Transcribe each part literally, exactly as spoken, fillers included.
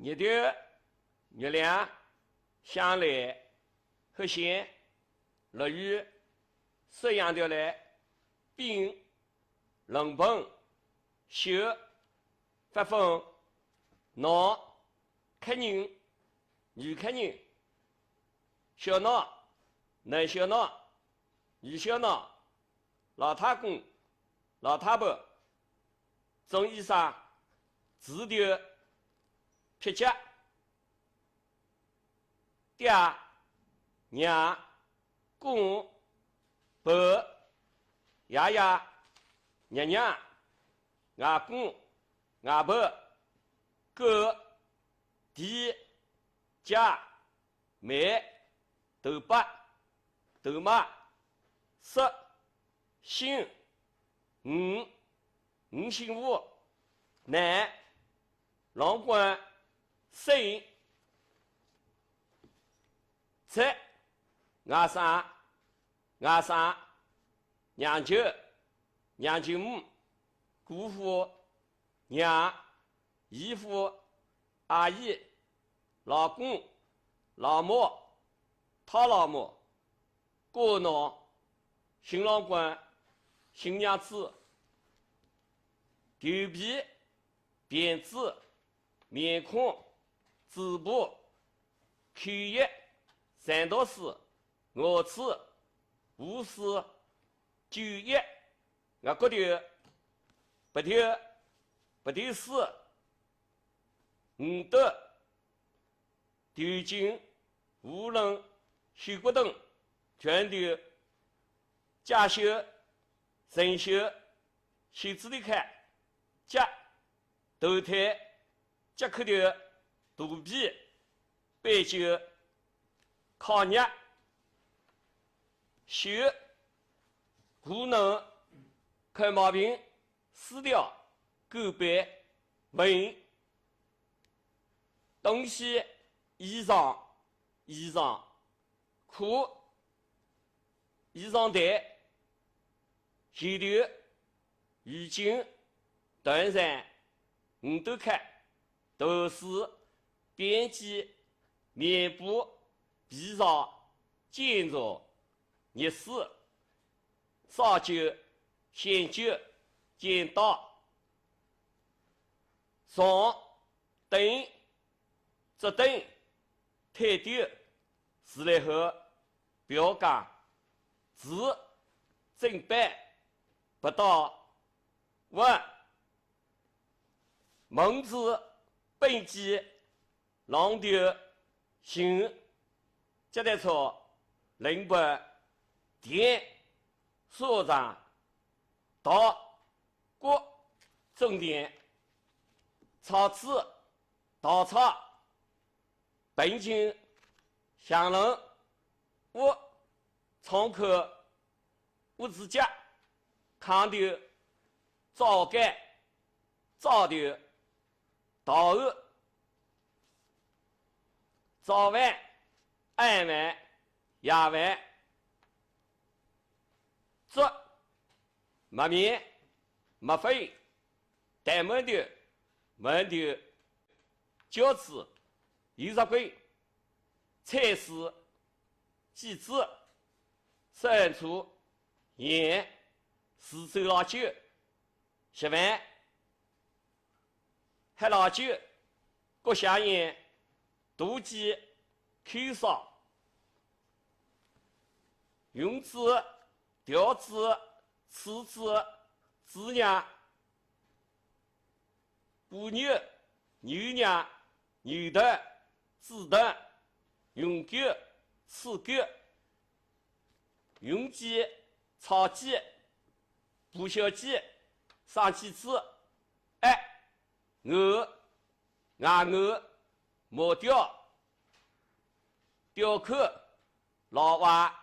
日头、月亮、香兰、黑线、落雨、山羊头来、饼、龙盆、袖、发疯、闹、客人、女客人、小闹、男小闹、女小闹、老太公、老太婆、中医生、字头、撇脚、爹、娘、公、婆、爷爷、娘娘、外公、外婆、哥、弟、姐、妹、头伯、头妈、叔、兄、五、五星五、奶、郎官、孙、侄、外甥、外甥、娘舅、娘舅母、姑父、娘、姨父、阿姨、老公、老母、太老母、姑娘、新郎官、新娘子、头皮、辫子、面孔、嘴巴、口液、三道四、牙齿、胡须、酒液、额角头、鼻头、鼻头丝、耳朵、头颈、喉咙、手骨头、拳头、脚袖、伸袖、袖子里看、脚、头腿、脚趾头、肚皮、背脊、烤肉、手、喉咙、看毛病、 撕掉、狗背、蚊、东西、衣裳、衣裳、裤、衣裳袋、袖头、浴巾、短衫、五斗坎、头丝、边髻、棉布、被罩、肩章、热水、 烧酒、鲜酒、剪刀、床、凳、桌凳、台凳、自来水、标架、纸、砧板、笔刀、碗、 门子、砚箕、榔头、琴、脚踏车、轮盘、电、沙场、刀、锅、砧台、草子、稻草、盆景、香笼、屋、窗口、 屋子脚、炕头、灶间、灶头、灶后、早饭、晚饭、夜饭、桌、抹面、抹粉、担馒头、馒头、饺子、油炸鬼、 菜丝、鸡子、酸醋、盐、四周老酒、稀饭、黑老酒、各香烟、毒鸡、口哨、云子、调子、刺子、子娘、 布牛、牛娘、牛头、子头、云狗、刺狗、云鸡、草鸡、布小鸡、生鸡子、鸭、鹅、鸭鹅、麻雕、雕刻、老蛙、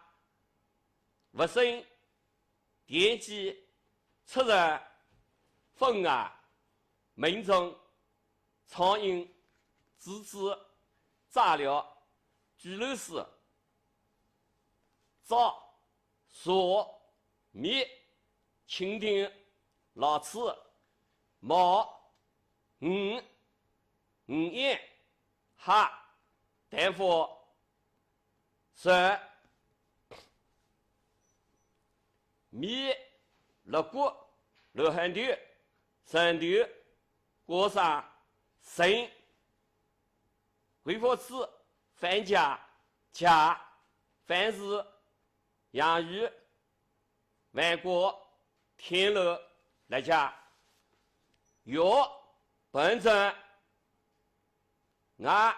物生、电击、畜生、蜂啊、蚊虫、苍蝇、蜘蛛、蛰蛹、巨螺丝、蛰、蛇、蜜、蜻蜓、老鼠、猫、鱼、鱼眼、哈，淡化，酸，米，落过，落很多，生豆，过上，生，葵花籽，番茄，茄，番薯，洋芋， 黄瓜，甜肉，辣椒，药，本证，啊，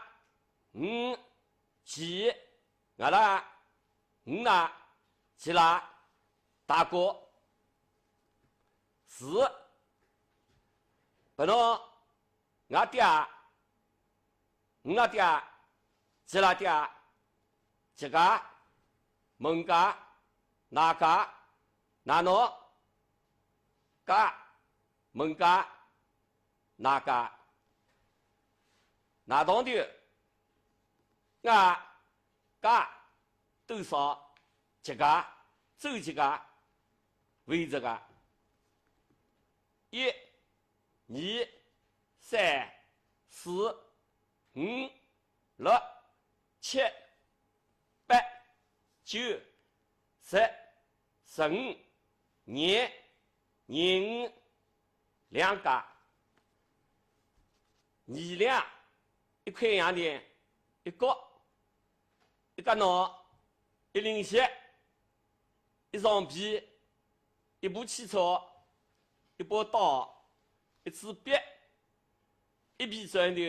嗯，鸡，啊啦，嗯啦，鸡啦，大锅，是，不能，啊爹， 嗯啦爹，鸡啦爹，鸡家，门家，哪家，哪喏，家，门家，哪家，哪当地，啊，家，多少，几家，走几家，围几家。一，二，三，四， 五，六，七，八，九，十，十五，廿，廿五，两家。二两，一块洋钿，一角，一角脑，一零息，一床被，一部汽车，一把刀，一支笔，一皮砖头，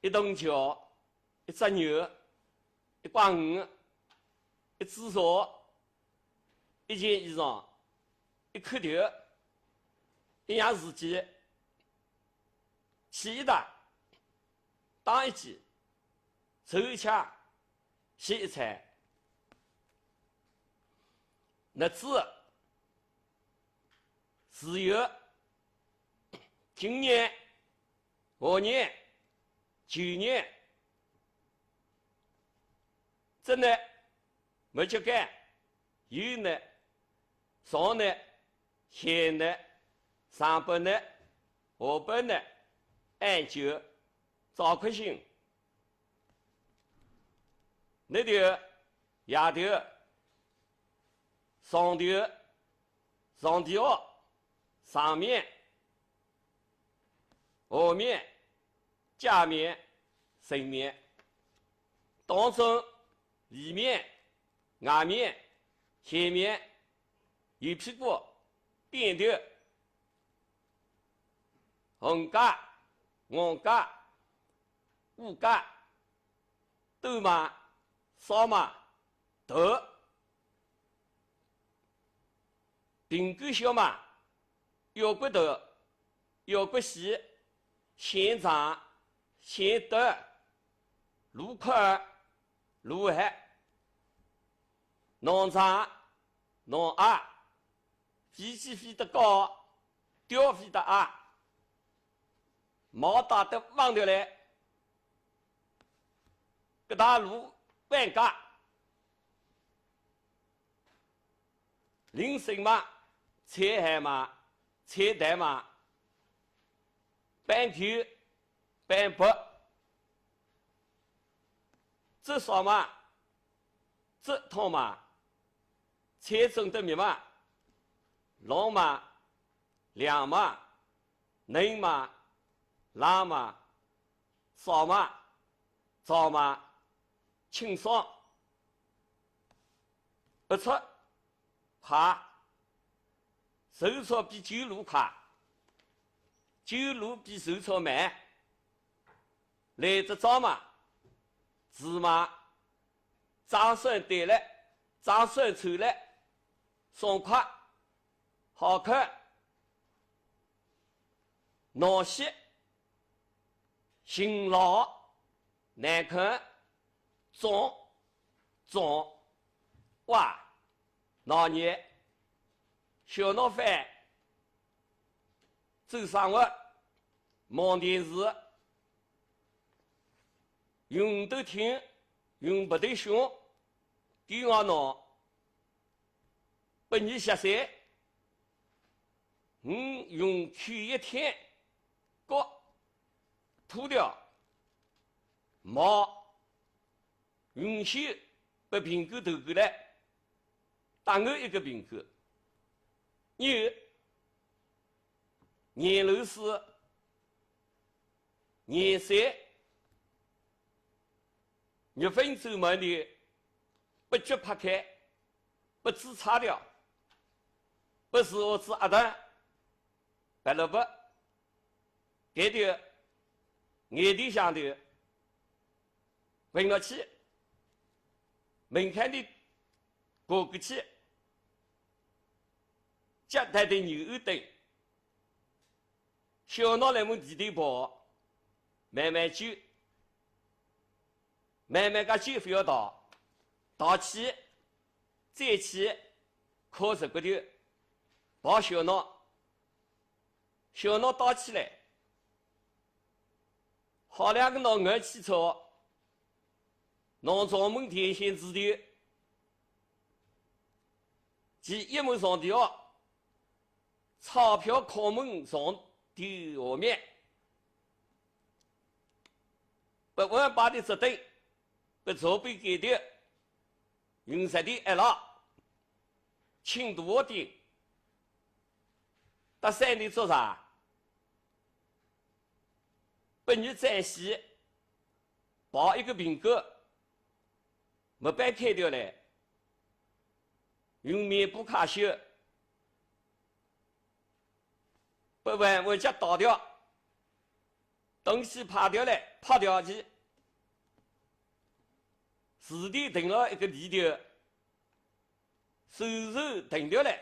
一桶酒，一只牛，一挂鱼，一只茶，一件衣裳，一口头，一样事体，起一打，打一记，抽一枪，歇一餐。日子，自由，今年， 五年、九年，正月、末节干、有月、上月、下月、上半月、下半月、晏晝、早课醒、日头、夜头、上头、上地下、上面、 下面、街面、正面，当中、里面、外面、前面、右屁股、点头、横街、横街、五街、 兜嘛、扫嘛、头。苹果小嘛、腰骨头、腰骨细、线长、线短、路宽、路狹、囊长、囊矮、飞机飞得高、鸟飞得矮、毛打得横头来。 搿搭路搬家，林森嘛、菜海嘛、菜台嘛、搬球、搬北、竹扫嘛、竹桶嘛、菜种得密嘛、浪嘛、梁嘛、 嫩嘛、烂嘛、烧嘛、燥嘛、清爽。驿车快，手车比走路快，走路比手车慢。来得早嘛，是嘛，张三对了，张三凑了，爽快，好看。 闹热、勤劳、难看、脏、脏、哇、闹热、小闹翻、做生活、望电视、用头听、用鼻头凶、狗咬脑、拨人吓散。 五、用口一舔，角、吐掉，毛云秀拨苹果偷过来，打我一个苹果。你年六四，年三，月份走满的，拨脚拍开，拨嘴叉掉，拨是我子阿蛋，白萝卜，搿条眼睛上头，滚落去，门槛里过过去，脚踏在牛耳凳，小脑来往地头跑，慢慢走，慢慢个走勿要逃，逃去，再去，靠着骨头，跑小脑，小脑倒起来，好两个脑眼起错，弄撞门电线柱头，其一门上吊，钞票敲门上吊下面，拨万把的折凳，拨茶杯盖掉，用石头挨牢，请大的，搭三的做啥？拨你暂时抱一个苹果，没白开掉嘞，用棉布卡修，拨万万脚倒掉，东西拍掉嘞，拍掉去，自己停了一个里头，手手停掉嘞，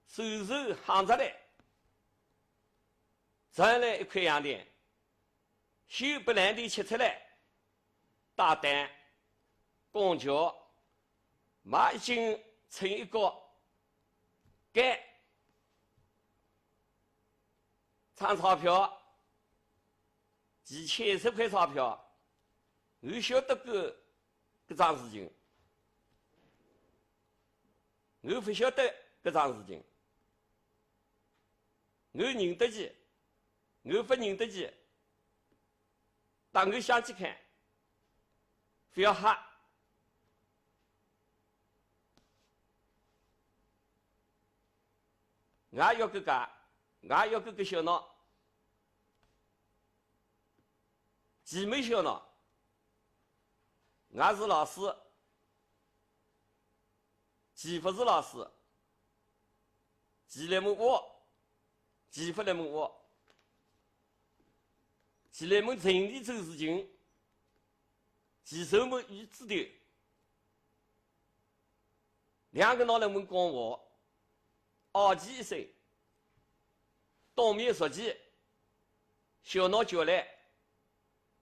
手手夯着嘞，再来一块洋钿， 修拨烂的吃出来，打单，公交，买一斤称一角，干，张钞票，几千十块钞票，我晓得个搿桩事情，我勿晓得搿桩事情，我认得伊。 我勿认得伊，当我想去看，勿要吓。我也要搿个，我也要搿个小闹，既没小闹，我是老师， 既勿是老师，既来问我，既勿来问我，既来问城里做事情，既专门与指导。两个闹来问讲话，二十一岁，当面说起，小闹叫来，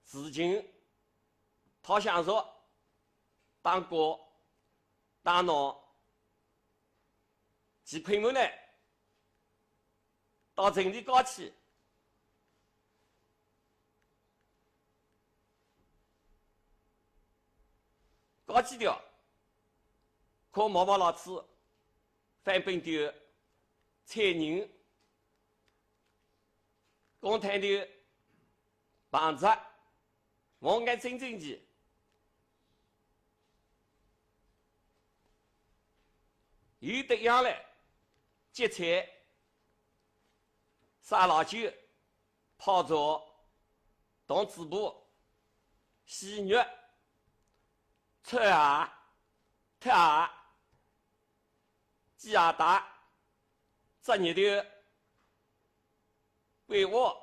事情，讨相说，当官， 当闹，既困勿来，到城里告去，告去掉，靠毛毛老鼠，翻本丢，菜人，讲台头， 碰着，望眼真正的，有得样嘞，芥菜，沙拉酒，泡菜，糖秫粑，鲜肉，菜啊，菜啊，鸡啊蛋，炸热头，桂花。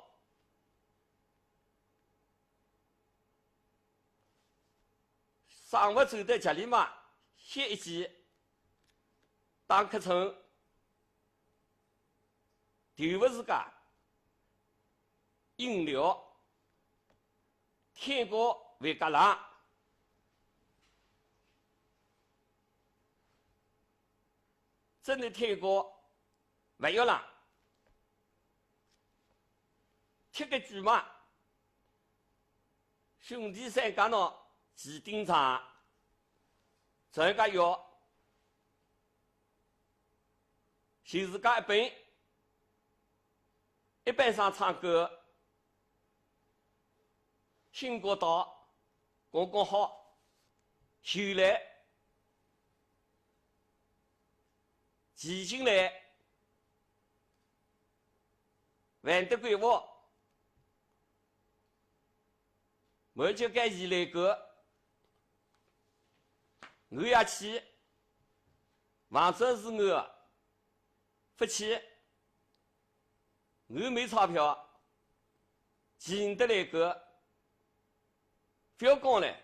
上午走到家里嘛，歇一歇，打瞌睡，头勿自家，饮料，天光会介冷，真的天光勿要冷。 贴个句嘛，兄弟三家呢，齐顶上，全家要，就是讲一本，一本上唱歌，新歌到，刚刚好，秋来，季节来，万德鬼屋，满街街一来个，我也去，房子是我，不去，我没钞票，进得来个，不要讲了。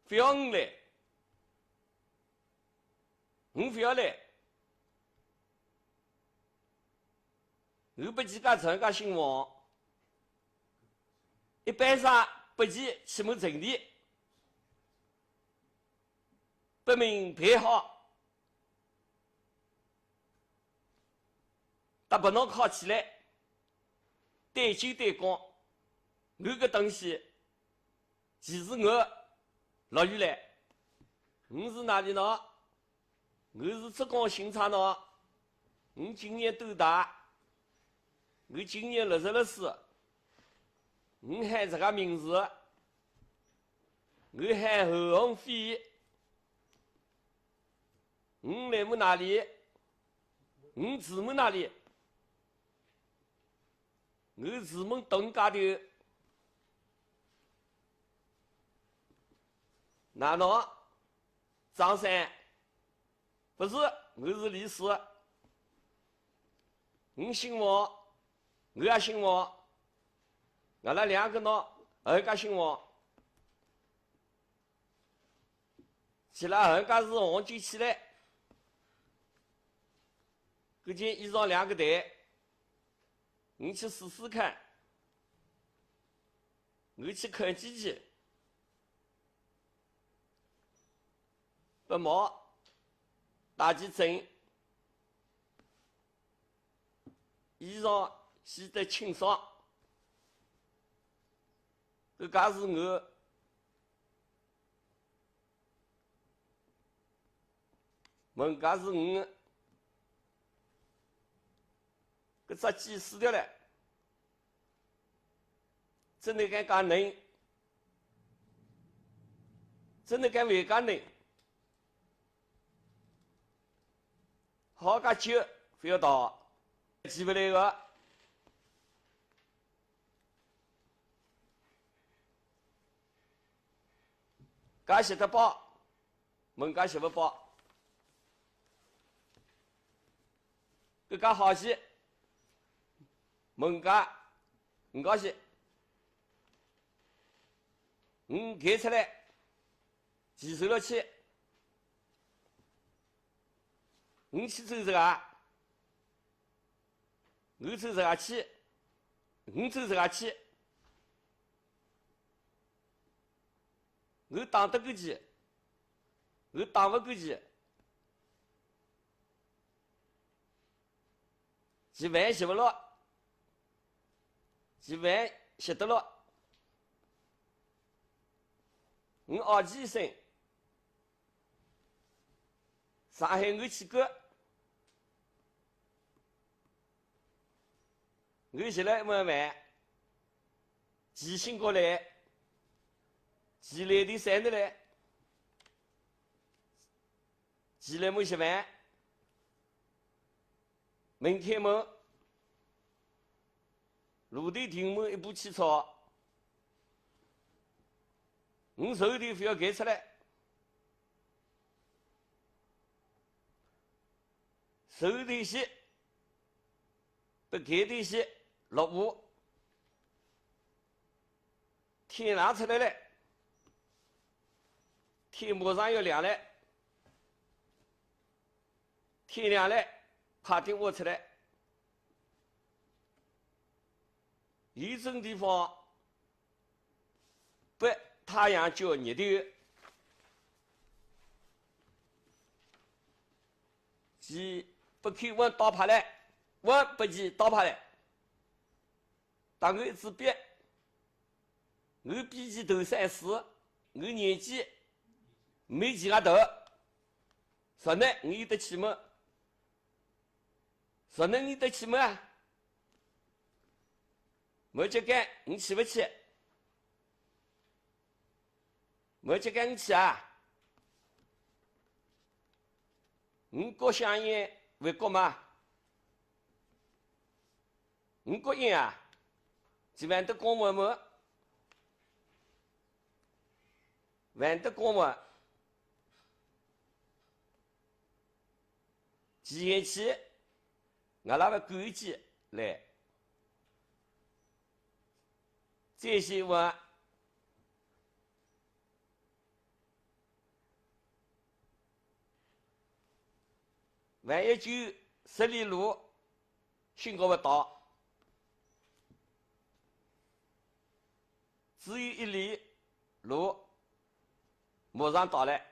不要我来，我不要来。我不及家成家兴旺，一般上不及起门城里，不明白好。 搭拨侬考起来，对酒对讲，我个东西，其实我落雨来。我是哪里呢？我是浙江新昌呢。我今年多大？我今年六十六岁。我喊这个名字，我喊侯鸿飞。 我来么哪里？我住么哪里？我住么东家头。哪能？张三？不是，我是李四。我姓王，我也姓王。俺拉两个呢，二家姓王。 起来，俺家是黄金起来，搿件衣裳两个袋，你去试试看，你去看几件，不毛，打几针，衣裳洗得清爽。搿家是我 门家是我，搿只鸡死掉了，真的该讲人，真的该会讲人，好个酒不要倒，起不来个。 家食得饱，门家食不饱。搿家好些，门家，唔高兴。唔开出来，几十六去，唔去走这个啊？ 我走自家去，我走自家去。我打得过去，我打不过去。几万吃不落，几万吃得落。我二十一岁， 上海我去过，我现在慢慢，急性过来，急来的山的来，急来没吃饭。 门开门，路头停门一部汽车，我手头不要开出来，手头些，不开头些，落雨。 天亮出来了，天马上要亮了，天亮了，快点挖出来。有种地方，不太阳照日头，是不去问倒拍了，问不去倒拍了。 当然自闭，我比起头三四，我年纪没几个头，说呢，我有得去么？说呢，我有得去么啊？没这个，你去不去？我去跟你去啊。你过香烟会过吗？你过烟啊？只玩得光摸摸，玩得光摸。几年去，我那个规矩来。这些我 万一九十里路，信号勿到，只有一里路，马上到了。